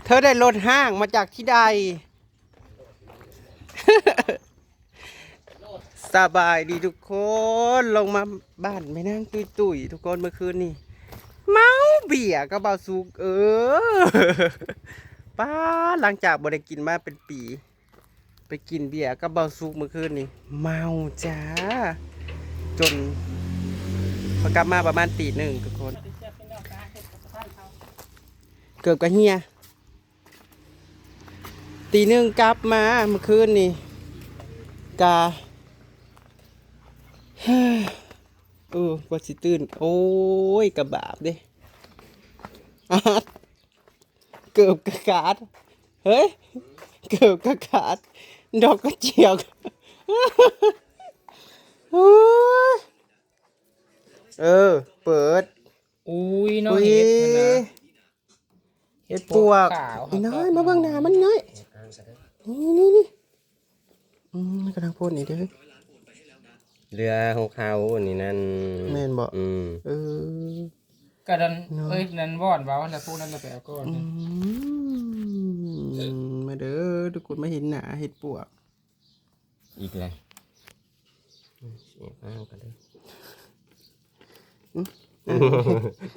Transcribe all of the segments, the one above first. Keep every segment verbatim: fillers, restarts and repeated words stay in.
เธอได้รถห้างมาจากที่ใด สบายดีทุกคน ลงมาบ้านแม่นางตุ้ยๆ ทุกคน เมื่อคืนนี่ เมาเบียร์กับบ่าวสุก เออ ป้า หลังจากบ่ได้กินมาเป็นปี ไปกินเบียร์กับบ่าวสุกเมื่อคืนนี่ เมาจ้า จน พอกลับมาประมาณตีหนึ่งทุกคน เกือบกะเฮีย ตีหนึ่งกลับมาเมื่อคืนนี่ กะ เออกว่าสิตื่น โอ้ย กะบาปเด้ อาด เกือบกะขาด เฮ้ย เกือบกะขาด ดอกกระเจียว โอ้ย เออ เปิด อุ้ย น้อง อุ้ย เห็ดหั่นนะ เห็ดปวก เห็ดปวกขาว อีน้อย ครับ มาเบิ่งหน้ามันน้อย นี่ นี่ นี่ อืม มันกำลังพ่นอีกเด้อ เหลือหกเฮาอันนี้นั่น แม่นบ่ อืม เออ กะดัน เนาะ เอ้ย นั่นว่อนเว้า อันนั้นพวกนั้นน่ะไปเอาก่อน อืม มาเด้อ ทุกคน มาเห็นหน้าเห็ดปวก อีกแล้ว อืม เสียงอ้างกันเลย อืม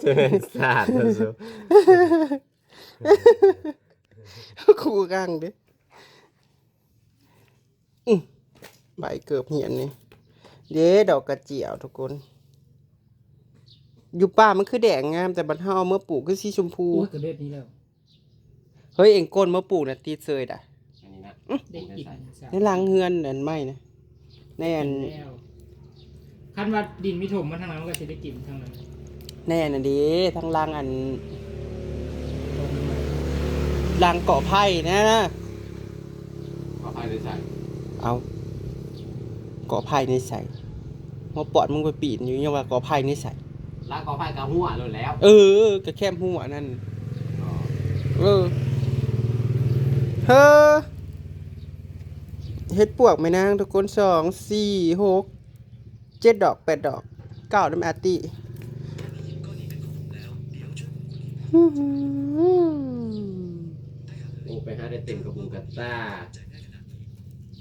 จะเป็นศาสตร์นะซู คู่กังเด้ อืม ใบเกือบเหียนนี่ เด้ ดอกกระเจียวทุกคน อยู่ป่ามันคือแดงงาม แต่บัดเฮาเอามาปลูกคือสีชมพู โอ้ย กระเด็ดนี้แล้ว เฮ้ย เอ็งโกนมาปลูกน่ะ ติดเซยดะ อันนี้นะ ได้กิน ในหลังเฮือนอันใหม่นะ แน่น แล้ว คันว่าดินมีถมมาทางนั้น มันก็สิได้กินทางนั้น แน่นอันดี ทางหลังอัน หลังเกาะไผ่นะ เกาะไผ่ในใส เอา เกาะไผ่ในใส หัวปอดมึงไปปีนอยู่ ยังว่ากอไผ่ในใส หลังกอไผ่กะหัวโลดแล้ว เออ กะแคมหัวนั่น อ๋อ เออ เฮ้อ เห็ดปวกแม่นางทุกคน สอง สี่ หก เจ็ดดอก แปดดอก เก้า นำอาร์ตี้ โอ้ ไปหาได้เต็มกระปุกกระตา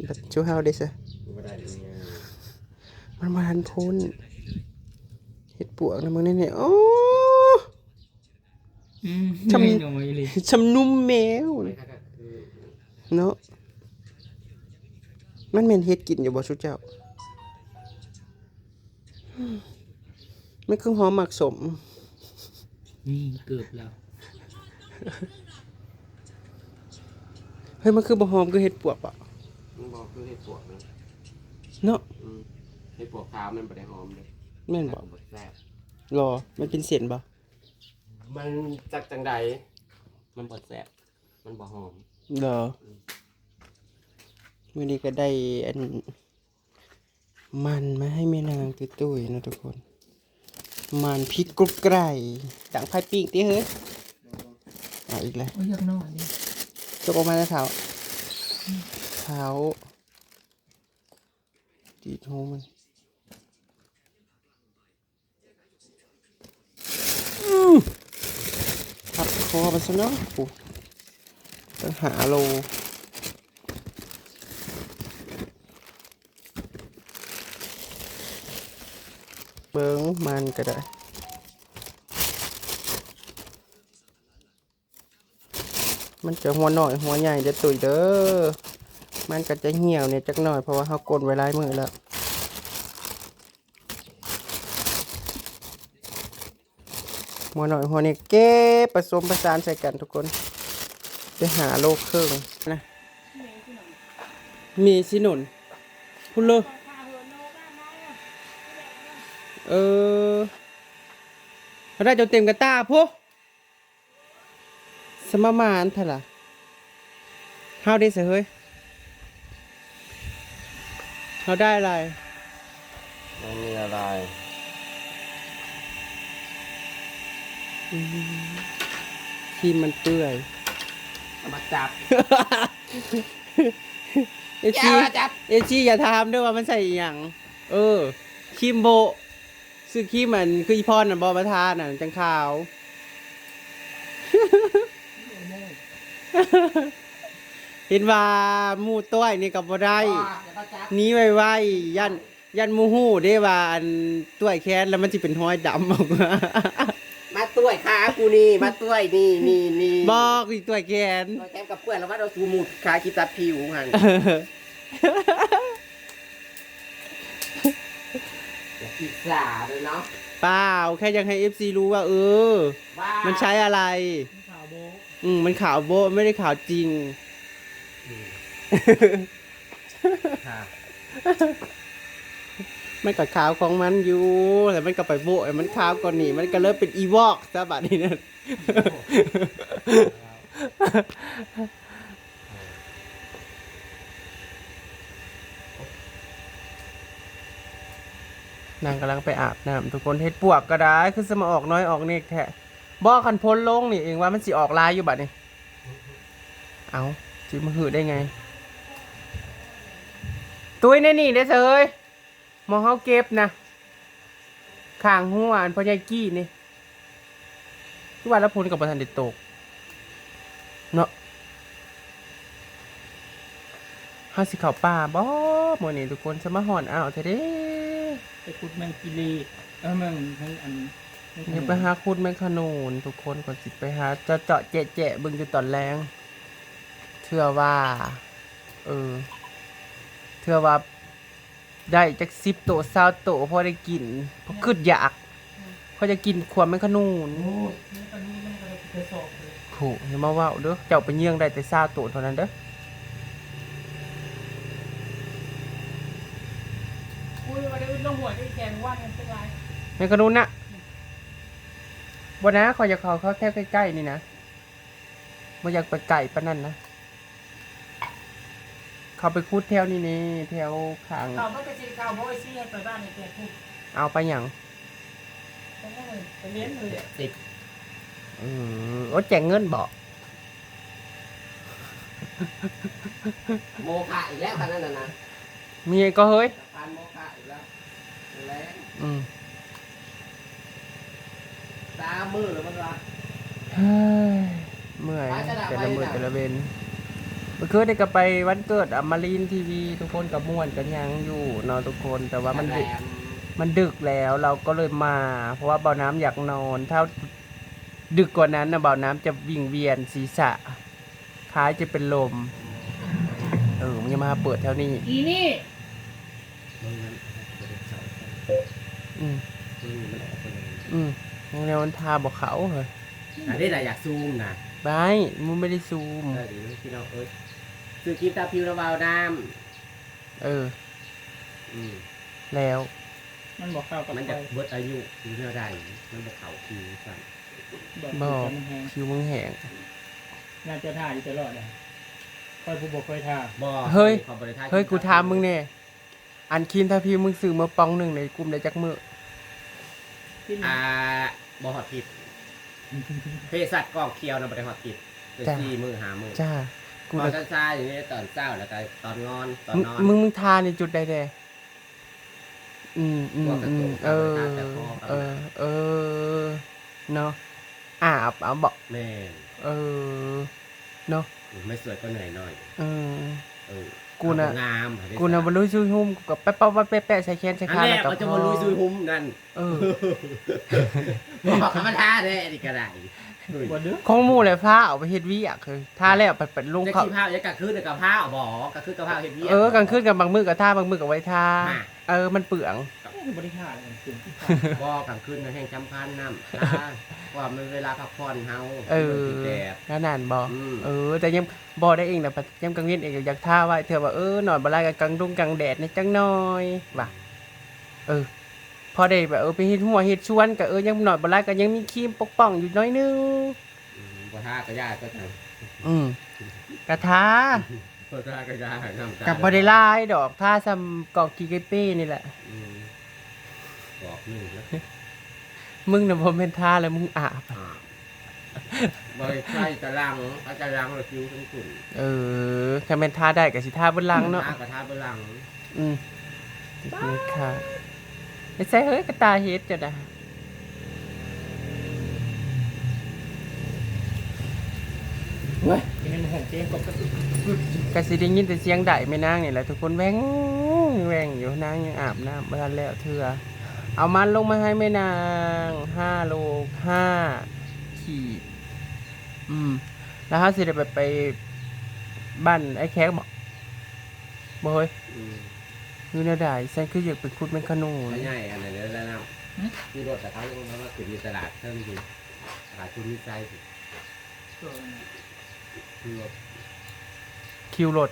บัดชูเฮาเด้ซะ บ่ได้เลยเนี่ย มันบ่ทันพ้น เห็ดปวกนะมึงนี่เนี่ย โอ้ อืม ชำ น้อยอีหลี ชำนุ่มแมว เนาะ มันแม่นเห็ดกินอยู่บ่ซุเจ้า มันคือหอมหมากสม นี่เกือบแล้ว เฮ้ย มันคือบ่หอมคือเห็ดปวกปะ มันบ่คือเห็ดปวกนะ เนาะ อืม เห็ดปวกขาวมันบ่ได้หอมเลย แม่นบ่ มันบ่แซ่บ หรอ มันเป็นเส้นบ่ มันจักจังใด มันบ่แซ่บ มันบ่หอม หรอ อืม มื้อนี้ก็ได้อัน มันมาให้แม่นางตุ้ยๆ นะทุกคน มันพริกกรุบไกร่ ดังไฟปิ้งติเฮ้ย เอาอีกแล้ว โอ้ย อยากนอนดิ จกออกมาแล้วเท้า เท้า ติดหูมัน อืม ทับคอมันซะเนาะ โอ้ ตั้งห้าโล เบิ่งมันก็ได้ มันจะหัวน้อยหัวใหญ่เด้อตุ้ยเด้อ มันก็จะเหี่ยวเนี่ยจักหน่อย เพราะว่าเฮาก้นไว้หลายมื้อแล้ว หัวน้อยหัวนี้เก็บผสมผสานใส่กันทุกคน จะห้าโลครึ่งนะ มีสิหนุน พุ้นเลย เออ เขาได้จนเต็มกระตาพุ้น สมามานเถอะล่ะ เฮาได้เสยเฮ้ย เฮาได้อะไร ไม่มีอะไร อืม ครีมมันเปื่อย เอามาจับ เอฟซี อย่ามาจับ เอฟซี อย่าถามด้วยว่ามันใส่อหย่าง เออ ครีมโบะ ซื้อครีมอันคืออีพรน่ะบ่มาทาน่ะ จังขาว เห็นว่าหมู่ต้อยนี่ก็บ่ได้ ว่าอย่ามาจับ หนีไวๆ ย่าน ย่านหมู่ฮู้เด้ว่าอันต้อยแค้นแล้วมันสิเป็นฮอยดำออกมา มาต้อยขากูนี่ มาต้อยนี่ นี่ นี่ บอกอีกต้อยแค้น ต้อยแค้นกับเพื่อนแล้วว่าเราสูหมุดขาคิดตัดผิวหั่น อย่าอิจฉาเลยเนาะ เปล่า แค่อยากให้ เอฟซี รู้ว่า เออ ว่า มันใช้อะไร มันขาวโบ๊ะ อืม มันขาวโบ๊ะ ไม่ได้ขาวจริง อืม ค่ะ มันก็ขาวของมันอยู่ แต่มันก็ไปโบ๊ะให้มันขาวกว่านี้ มันก็เลยเป็นอีวอกซะบัดนี้นะ นางกำลังไปอาบน้ำทุกคน เฮ็ดปวกก็ได้ คือสมาออกน้อยออกเนกแท้ บ่ คันพ้นลงนี่เองว่ามันสิออกหลายอยู่บัดนี้ เอา สิมาหือได้ไง ตุ้ยในนี่เด้อเซย หม่องเฮาเก็บนะ ข้างหัวอันพ่อใหญ่กี้นี่ คือว่าแล้วพ้นกับบ่ทันได้ตก เนาะ เฮาสิเข้าป่าบ่มื้อนี้ทุกคน สมาฮ้อนอ้าวแท้เด้ ไปขุดแมงกิลี เออ แมง แมงอัน แมงขนุน เดี๋ยวไปหาขุดแมงขนุนทุกคน ก่อนสิไปหาเจาะๆแจะๆเบิ่งอยู่ตอนแลง เทื่อว่า เออ เทื่อว่า ได้จักสิบโต ซาวโต พอได้กิน พอคิดอยาก พอจะกินขวมแมงขนุน โอ้ย แมงขนุนมันก็ได้กระสอบเลย โห อย่ามาเว้าเด้อ เจ้าไปเยื่องได้แต่ซาวโตเท่านั้นเด้อ อุ้ย มาได้อึดลงหัวได้แกงว่ามันเป็นไร แมงขนุนน่ะ บ่นะ ข้อยอยากเข้า เข้าแถวใกล้ๆนี่นะ บ่อยากไปไกลปานนั้นนะ เข้าไปขุดแถวนี้นี่ แถวข้าง เขาบ่ไปสิเขาบ่ไปสิให้ไปบ้านในแกขุด เอาไปหยัง เขาก็เลยไปเลี้ยงเลย ติด อืม โอ้ แจกเงินบ่ โมฆะอีกแล้วคันนั้นน่ะนะ มีไงก็เฮ้ย สะพานโมฆะอีกแล้ว แรง อืม สามมื้อแล้วมันว่า เฮ้ย เมื่อย ไปจะได้ แต่ละมื้อ ไปนะ แต่ละเวน เมื่อคืนนี่ก็ไปวันเกิดอมรินทร์ทีวี ทุกคนก็ม่วนกันยังอยู่เนาะทุกคน แต่ว่ามันดึก แหลม มันดึกแล้ว เราก็เลยมา เพราะว่าบ่าวน้ำอยากนอน ถ้าดึกกว่านั้นนะ บ่าวน้ำจะวิงเวียนศีรษะ คล้ายจะเป็นลม เออ มึงอย่ามาเปิดแถวนี้ อีนี่ อืม อืม มึงเนี่ยมันทาบ่เข้าเหรอ อันนี้น่ะอยากซูมนะ ไม่ มึงไม่ได้ซูม เออ เดี๋ยวพี่น้องเอ้ย ซื้อครีมทาผิวนะ บ่าวน้ำ เออ อืม แล้ว มันบ่เข้ากับ มันจะ ไฟ เบิดอายุอยู่แนวใด มันบ่เข้าคิวสั่น บอก บอก ผิวมันแห้ง ผิวมึงแห้ง น่าจะทาอยู่ตลอดอะ ข้อยผู้บ่เคยทา บ่ เฮ้ย ข้อยบ่ได้ทา เฮ้ย ครีม กูถามมึงแน่ อันครีมทาผิวมึงซื้อมาป๋องหนึ่งในกลุ่มได้จักมื้อ กิน อ่า บ่ฮอดทิศ เภสัชกองเขียวนะบ่ได้ฮอดทิศ เป็น จ้ะ สี่มื้อห้ามื้อ จ้า กู ตอน น่ะ เช้าๆอย่างนี้ ตอนเช้าแล้วก็ตอนนอน ตอนนอน มึง มึง มึงทาในจุดใดแด่ อืม อืม พวกกระจก อืม เออ ทาแต่คอกัน เออ เออ เนาะ อาบเอาบ่ แม่น เออ เนาะ อืม ไม่สวยก็เหนื่อยหน่อย เออ เออ กูน่ะ เอางาม กูน่ะบ่รู้ซุยหุ้ม กูก็แป๊ะๆๆๆ ใส่แขนใส่ขา อันแรก แล้วก็ มันจะ พอ มาลุยซุยหุ้มนั่น เออ บอกธรรมดาแท้ อันนี้ก็ได้ บ่เด้อ ของหมู่แหละ ฟ้าเอาไปเฮ็ดเวียก คือทาแล้วไป ไปลง จะ เขา ขี้ผ้าจะกลางคืนน่ะกับผ้าบ่ กลางคืนกับผ้าเฮ็ดเวียก เออ กลางคืนกับบางมื้อก็ทา บางมื้อก็บ่ได้ทา ฮะ เออ มันเปลือง ก็บ่ได้ทาเลย กลางคืน บ่ กลางคืนน่ะแห้งจำคัญน้ำทา เพราะว่ามันเวลาพักผ่อนเฮา เออ มันติดแดด นั่นนั่นบ่ อืม เออ แต่ยังบ่ได้เองนะ ยามกลางเว็นเองก็อยากทาไว้ เทื่อว่า เออ นอนบ่หลับก็กลางดงกลางแดดเนี่ยจักหน่อย ว่ะ เออ พอได้แบบ เออ ไปเฮ็ดหัวเฮ็ดสวนก็ เออ ยังนอนบ่หลับก็ยังมีครีมปกป้องอยู่หน่อยนึง อืม บ่ทาก็ยากก็จัง อืม กะทา บ่ทาก็ยาก น้ำตา กับบ่ได้หลายดอก ทาส่ำกอกขี้ไก่เป้นี่แหละ อืม กอกหนึ่งนะ มึงน่ะบ่แม่นทาแล้วมึงอาบ อ่า บ่ได้ใส่ตะลัง เอาตะลังแล้วคิ้วทั้งขึ้น เออ คันแม่นทาได้ก็สิทาเบิดหลังเนาะ ทาก็ทาเบิดหลัง อืม นี่ค่ะ ไม่ใช่ เฮ้ย กระต่ายเฮ็ดจ้ะนะ เฮ้ย กินให้หมด กะสิได้ยินแต่เสียงไดแม่นางนี่แหละทุกคน แว่งแว่งอยู่ นางยังอาบน้ำบ่ทันแล้วเทื่อ เอามันลงมาให้แม่นางห้าโลห้าขีด อืม แล้วเฮาสิได้ไป ไปบ้านไอ้แขกบ่ บ่เฮ้ย อืม อยู่แนวใด ฉันคืออยากไปขุดแมงคะนูน ใหญ่อันนั้นแล้วนะ หึ คือรถแต่เขาลงมาว่าขึ้นอยู่ตลาดเทิงอยู่ ตลาดคุณวิชัยอยู่ คือรถ คิวรถ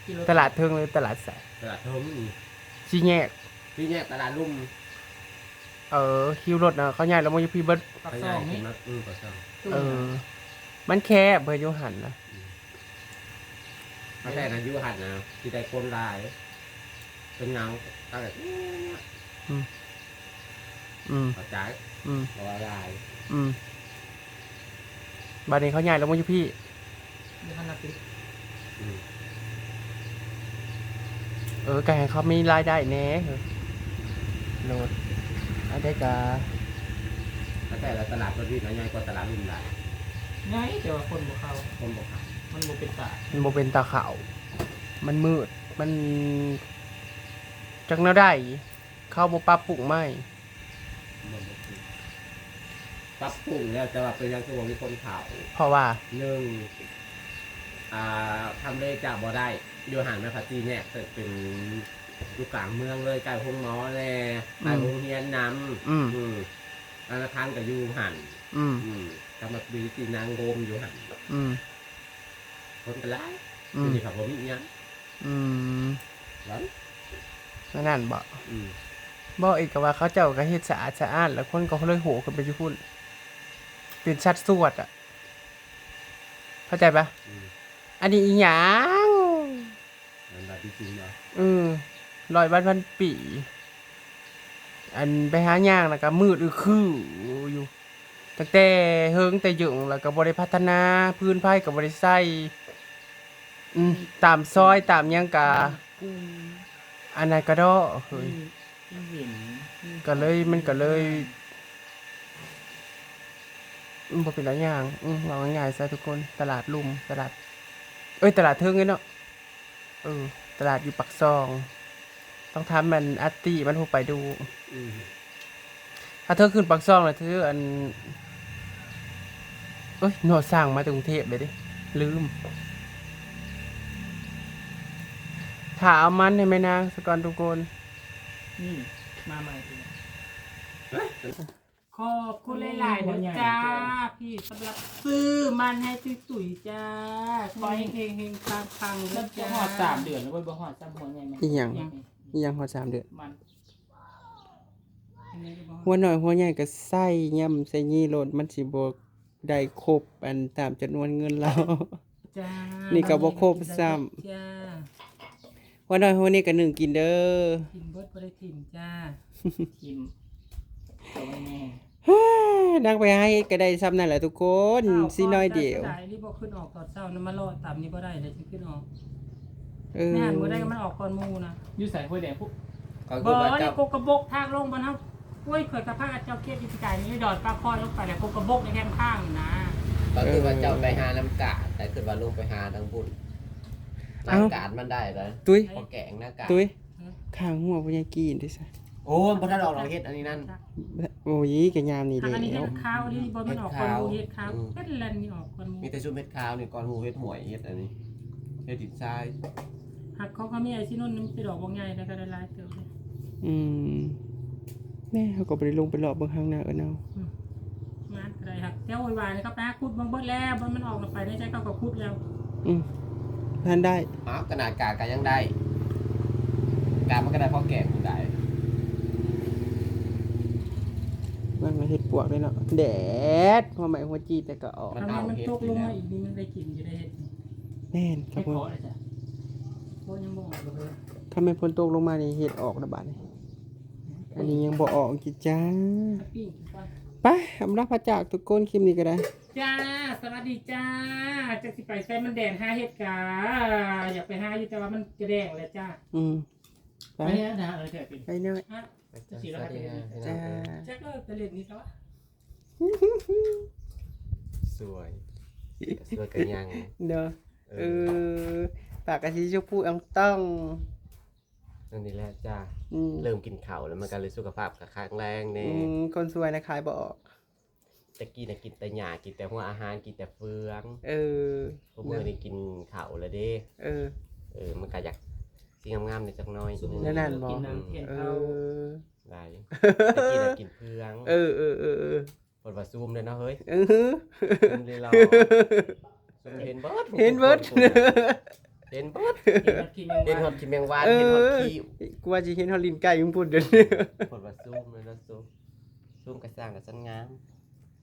คิวรถ ตลาดเทิงหรือตลาดใส ตลาดเทิง สี่แยก สี่แยกตลาดลุ่ม เออ คิวรถนะ เขาย้ายแล้วมาอยู่พี้เบิด ปากซองนี่ เขาย้ายขึ้นมา อืม ปากซอง เออ มันแคบเว้ย อยู่หั่นนะ อืม เขาแท้นะ อยู่หั่นนะ ที่ได้คนหลาย เป็นเงา เขาแบบ อืม อืม เข้าใจ อืม เพราะว่าหลาย อืม บัดนี้เขาย้ายแล้วมาอยู่พี้ อยู่หั่นละติ อืม เออ ก็ให้เขามีรายได้แหน่ โลด อันใดกะ แล้วแต่ละตลาดก็ดีนะ ใหญ่กว่าตลาดลุ่มหลาย ใหญ่ แต่ว่าคนบ่เข้า คนบ่เข้า มันบ่เป็นตา มันบ่เป็นตาเข้า มันมืด มัน จักแนวใด เขาบ่ปรับปรุงใหม่ บ่ บ่ปรับปรุงแล้ว แต่ว่าเป็นหยังคือบ่มีคนเข้า เพราะว่า หนึ่ง อ่า ทำเลจะบ่ได้ อยู่หั่นแม่นผัดสี่แยก แต่เป็นอยู่กลางเมืองเลย ใกล้โรงหมอแน่ อืม ใกล้โรงเรียนนำ อืม อืม ธนาคารก็อยู่หั่น อืม อืม ธรรมศาสตร์ที่นางโฮมอยู่หั่น อืม คนก็หลาย อืม ที่นี่เขาบ่มีอิหยัง อืม หวัง นั่นนั่นบ่ อืม บ่ อีกก็ว่าเขาเจ้าก็เฮ็ดสะอาดสะอ้าน แล้วคนก็เลยโหขึ้นไปอยู่พุ้น เป็นสัดส่วนอะ เข้าใจปะ อืม อันนี้อีหยัง มันแบบที่จริงเนาะ เออ ร้อยวันพันปี อันไปหาย่างแล้วก็มืดอึคืออยู่ ตั้งแต่เฮิงแต่หยึง แล้วก็บ่ได้พัฒนา พื้นไฟก็บ่ได้ใส่ อืม ตามซอยตามหยังกะ อืม อันนั้นกะเดาะเฮ้ย อืม มันเห็น ก็เลย มันก็เลย อืม บ่เป็นหลายอย่าง อืม เว้าง่ายๆซะทุกคน ตลาดลุ่ม ตลาด เอ้ย ตลาดเทิงเด้เนาะ เออ ตลาดอยู่ปากซอง ต้องถามมันอาตี้มันผู้ไปดู อืม ถ้าเธอขึ้นปากซองน่ะ เธออัน เอ้ย เนาะ สั่งมาจากกรุงเทพฯเลยเด้ ลืม ถ้าเอามันให้แม่นางซะก่อนทุกคน นี่ มาใหม่อีกแล้ว ขอบคุณหลายๆเด้อจ้า พี่สำหรับซื้อมันให้ตุ้ยๆจ้า ขอให้เฮงๆปังๆเด้อจ้า มันจะฮอดสามเดือนแล้วเว้ย บ่ฮอดซ้ำหัวใหญ่มัน อีหยัง ยัง อีหยังฮอดสามเดือน มัน หัวน้อยหัวใหญ่ก็ใส่ย่ำใส่ยี่โลด มันสิบ่ได้ครบอันตามจำนวนเงินเรา จ้า นี่ก็บ่ครบซ้ำ จ้า หัวน้อยหัวนี้ก็นึ่งกินเด้อ กินเบิดบ่ได้ถิ่มจ้า ถิ่ม เอาไว้แน่ นางไปหาเฮ็ดก็ได้ซ้ำนั่นแหละทุกคน อ้าว สิน้อยเดียว เสียดาย รีบบ่ขึ้นออกตอนเช้านะ มารอตามนี้บ่ได้เลย สิขึ้นออก เออ แม่นบ่ได้ก็มันออกก่อนหมู่นะ อยู่ไสห้วยแดงพุ เขา บ่ คือว่า นี่ เจ้า กกกระบกทางลงบ่เนาะ โอ้ย ข่อยกะพาเจ้าเครียดอีกกายนี่ดอดปลาคอยลงไปแล้ว กกกระบกในแคมข้างนะ ก็คือว่าเจ้าไปหาน้ำกาด แต่คือว่าลงไปหาทางบุญ เอ้า น้ำกาดมันได้แล้ว ตุ้ย พอแกงน้ำกาด ตุ้ย ฮะ ข้างหัวพญากีนดิซะ โอ้ มันบ่ทันออกดอกเห็ดอันนี้นั่น โอ้ย กะยามนี้ อันนี้ เด้ เห็ดขาวนี่บ่ มันออกก่อนหมู่ เห็ดขาว เห็ดขาว อืม เป็นแลนนี่ออกก่อนหมู่ มีแต่ซุมเห็ดขาวนี่ก่อนหมู่ เห็ดหวย เห็ดอันนี้ เห็ดดินทราย หักของเขามีไอ้ที่นู่นมันเป็นดอกบางใหญ่แล้วก็ได้หลายเติบเลย อืม แน่ เขาก็บ่ได้ลงไปเลาะเบิ่งข้างหน้าเอิ้นเอา อืม งานก็ได้หัก แถวโวยวายนี่เขาไปหาขุดเบิ่งเบิดแล้ว บ่มันออกแล้วไปในใจเขาก็ขุดแล้ว อืม ทันได้ อ้าว ขนาดกาดก็ยังได้ กาดมันก็ได้พอแกงผู้ใด มันมาเฮ็ดปวกเลยเนาะ แดด หัวไหม้หัวจีแต่ก็ออก มันเอาเห็ด ถ้ามันตกลงมาอีกนี่มันได้กินอยู่ได้เห็ดนี่ แม่นครับผม เห็ดเพาะเลยจ้ะ โอ้ย ยังบ่ออกเลย ถ้าแม่นฝนตกลงมานี่เห็ดออกแล้วบาดนี้ อันนี้ยังบ่ออกจิจ้า ปิ้งกินก่อน ไป อำลาพระจากทุกคน คลิปนี้ก็ได้ จ้า สวัสดีจ้า จักสิไปไสมันแดดหาเห็ดกะ อยากไปหาอยู่แต่ว่ามันจะแดงแล้วจ้า อืม ไป ไปแล้วนะ เออ เดี๋ยวกิน ไปเนาะ ฮะ ไปจ้า สิแล้ว สวัสดีค่ะ จ้า แจ็คเออไปเล่นนี่ซะวะ สวย สิ สวยกันยัง เนาะ เอ เอ อ อ ปากกะสีชมพูอ่องต้อง นั่นนี่แหละจ้า อืม เริ่มกินข้าวแล้วมันก็เลยสุขภาพก็แข็งแรงแน่ อืมคนสวยนะขายบ่ออก ตะกี้น่ะกินแต่หญ้ากินแต่หัวอาหารกินแต่เฟือง เออ พวกมื้อนี้กินข้าวแล้วเด้ เออ เออ มันก็อยากสิงามๆในจักหน้อย ซุม แนวนั้นบ่ กินน้ำเทียน เอ เอา อ ได้ตะกี้น่ะกินเฟือง เออเออเออเออ เพิ่นว่าซูมเลยเนาะเฮ้ย เออ ซูมเลยเราซูมเห็นเบิด เห็นเบิด เห็นเบิด กินน้ำกินแมง เห็นฮ วั อน ดขี้แมงวันเห็นฮอดขี้ กูว่าสิเห็นฮอดลิ้นไก่ของพุ่นเดี๋ยวนี้ เพิ่นว่าซูมเลยเนาะซูมซูมกระสร้างกับสันงาม